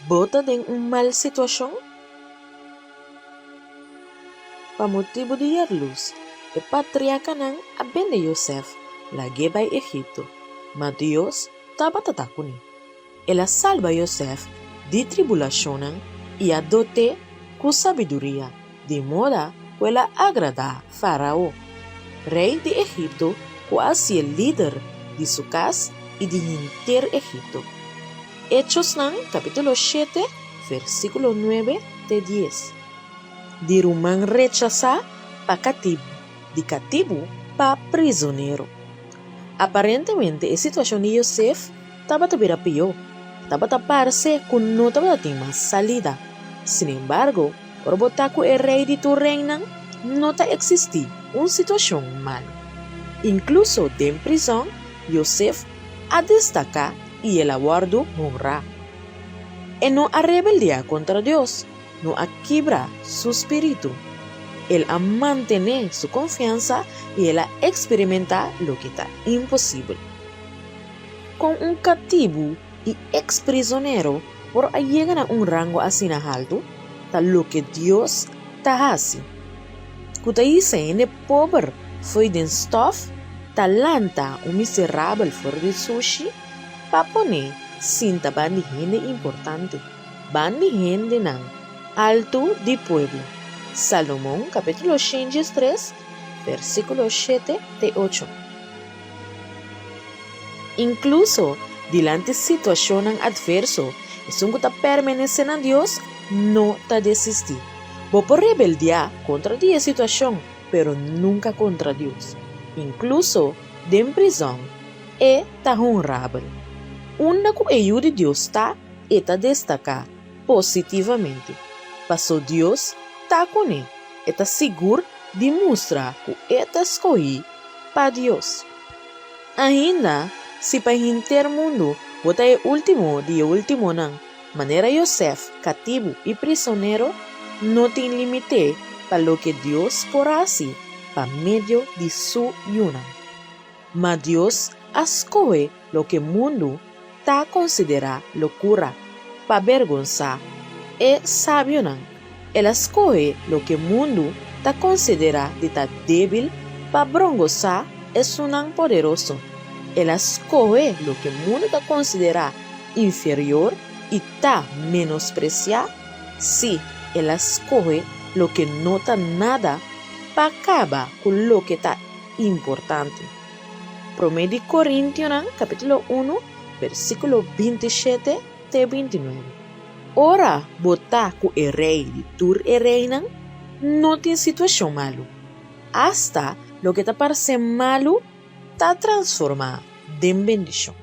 Bo ta den un mal situashon? Pa motibu di yarlus, e patriakanan a bende Yosef lag'é bai Egipto, ma Dios tabata ta kuné. El a salba Yosef di tribulashonnan i a dot'é ku sabiduria, di moda ku el a agradá Fárao, rei di Egipto ku a hasié lider di su kas i di henter Egipto. Hechosnan kapítulo shete, versíkulo nuebe te dies. Di ruman rechasá pa katibu, di katibu pa prizonero. Aparentemente e situashon di Yosef tabata bira pió. Tabata parse ku no tabatin mas salida. Sinembargo, ora bo ta ku e Rei di tur reinan, no ta eksistí un situashon malu. Inkluso den prizòn, Yosef a destaká i el a wòrdu honrá. E no a rebeldiá kontra Dios, no a kibra su spiritu. El a mantené su konfiansa i el a eksperimentá loke ta imposibel. Kon un katibu i eks-prizonero por a yega na un rango asina haltu? Ta loke Dios ta hasi. Ku ta hisa hende pober fo'i den stòf, ta lanta un miserabel for di sushi pa pon'é sinta ban di hende importante, ban di hendenan altu di pueblo. Salomon kapítulo 103, versíkulo shete te ocho. Inkluso dilanti situashonnan atverso, esun ku ta permenesé na Dios no ta desistí. Bo por rebeldiá kontra di e situashon, pero nunka kontra Dios. Inkluso den prizòn, e ta honrabel. Unda ku e Yu di Dios ta, e ta destaká positivamente. Pasó Dios ta kuné, e ta sigur di mustra ku e ta skohí pa Dios. Ainda si pa henter mundu bo ta e último di e últimonan, manera Yosef, katibu i prisonero, no tin límite pa loke Dios por hasi pa medio di su yunan. Ma Dios a skohe loke mundu ta konsiderá lokura pa bergonsá e sabionan. El a skohe loke mundu ta konsiderá di ta débil pa brongosá esunnan poderoso. El a skohe loke mundu ta konsiderá inferior i ta menospresiá, sí, el a skohe loke no ta nada pa kaba ku loke ta importante. Promé di Korintionan kapítulo unu, versíkulo 27 te 29. Ora bo ta ku e Rei di tur e reinan, no tin situashon malu. Asta loke ta parse malu ta transformá den bendishon.